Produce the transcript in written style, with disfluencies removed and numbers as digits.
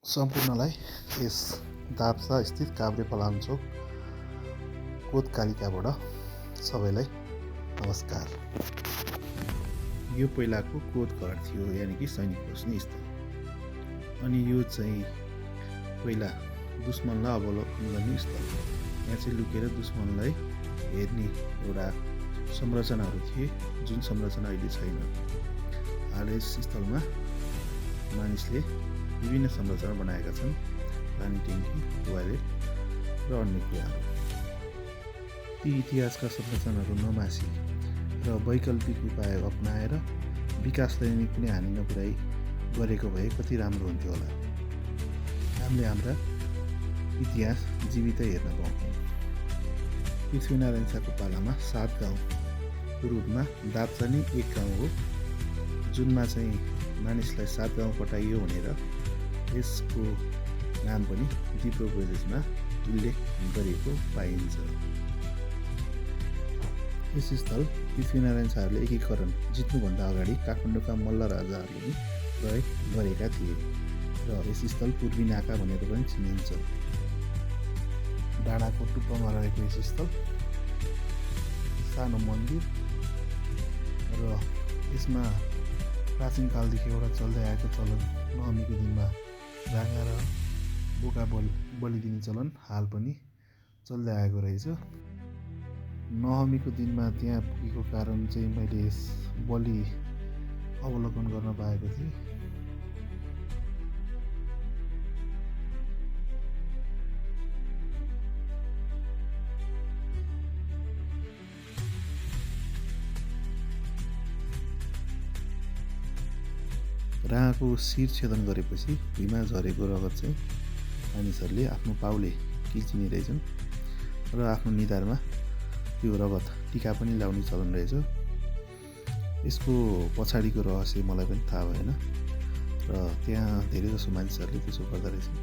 सम्पूर्णलाई यस दाप्चा स्थित काभ्रे पलाञ्चोक कोतकालिकाबाट सबैलाई नमस्कार। यो पहिलाको कोत घर थियो, यानि कि सैनिक बस्ने स्थल। अनि यो चाहिँ पहिला दुश्मनलाई अवलोकन गर्ने स्थल। यहाँ चाहिँ लुकेर दुश्मनलाई हेर्ने एउटा संरचनाहरू थिए, जुन संरचना अहिले छैन। हाल यस स्थलमा मानिसले विभिन्न संरचना बनाएका छन्, पानी ट्याङ्की, टोयलेट र अन्य कुराहरू। ती इतिहासका संरचनाहरू नमासी र वैकल्पिक उपाय अपनाएर विकासलाई नै कुनै हानि नपुर्याई गरेको भए कति राम्रो हुन्थ्यो होला। हामीले हाम्रा इतिहास जीवितै हेर्न पाउँछौँ। पृथ्वीनारायण शाहको पालामा 7 गाउँको रूपमा दाप्चा नै एक गाउँ हो, जुनमा चाहिँ मानिसलाई 7 गाउँ पठाइयो भनेर यसको नाम पनि दिप्रोपदेशमा उल्लेख गरिएको पाइन्छ। यस स्थल पृथ्वीनारायण शाहले एकीकरण जित्नुभन्दा अगाडि काठमाडौँका मल्ल राजाहरूले पनि प्रयोग गरेका थिए र यस स्थल पूर्वी नाका भनेर पनि चिनिन्छ। डाँडाको टुप्पोमा रहेको यस स्थल सानो मन्दिर र यसमा प्राचीन कालदेखि एउटा चल्दै आएको चलन नवमीको दिनमा राँगा र बोका बलि दिने चलन हाल पनि चल्दै आएको रहेछ। नवमीको दिनमा त्यहाँ पुगेको कारण चाहिँ मैले यस बलि अवलोकन गर्न पाएको थिएँ। राँगाको शिर छेदन गरेपछि भुइँमा झरेको रगत चाहिँ मानिसहरूले आफ्नो पाउले किल्चिने रहेछन् र आफ्नो निधारमा त्यो रगत टिका पनि लाउने चलन रहेछ। यसको पछाडिको रहस्य मलाई पनि थाहा भएन र त्यहाँ धेरै जसो मानिसहरूले त्यसो गर्दा रहेछन्।